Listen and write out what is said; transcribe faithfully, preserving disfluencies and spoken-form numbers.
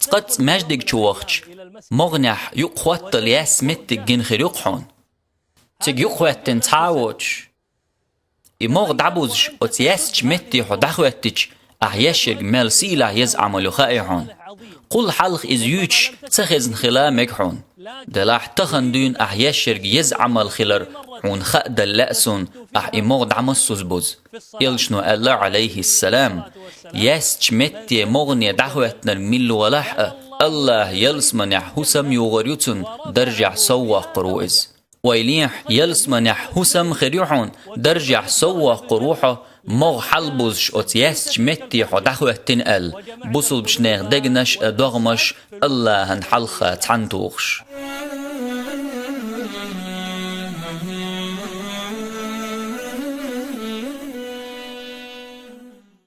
Цкъацкъа маьждиг чу вахча, могӀанехь юкъахӀоттал яьсса меттиг гина хир ю-кх хьуна. Цига юкъахӀоьттина цхьа а воцуш, и могӀа дӀабузуш оцу яьссачу метте хьо дӀахӀоьттича, ахь еш ерг мел сийлахь еза Ӏамал ю хаьа хьуна. Кхул хьалха иза юьйцуш ца хезна хила мега хьуна. Делахь тахана дуьйна ахь еш ерг еза Ӏамал хилар хьуна хаа дала лаьа суна, ахь и могӀа дӀа массаза буза. Элчано аьлла, Ӏалайхиссалам: «Яьссачу метте могӀане дӀахӀоьттинарг милла валахь а, АллахӀа ялсаманехь хӀусам югӀур ю цунна, даржехь сов воккхур ву иза». Ойла е, ялсаманехь хӀусам хир ю хьуна, даржехь сов воккхур ву хьо, могӀа хьалабузуш оцу яьссачу метте хьо дӀахӀоьттина аьлла, бусалбачу нехан дегнаш а, догӀмаш а АллахӀана хьалха цхьаьна тухуш.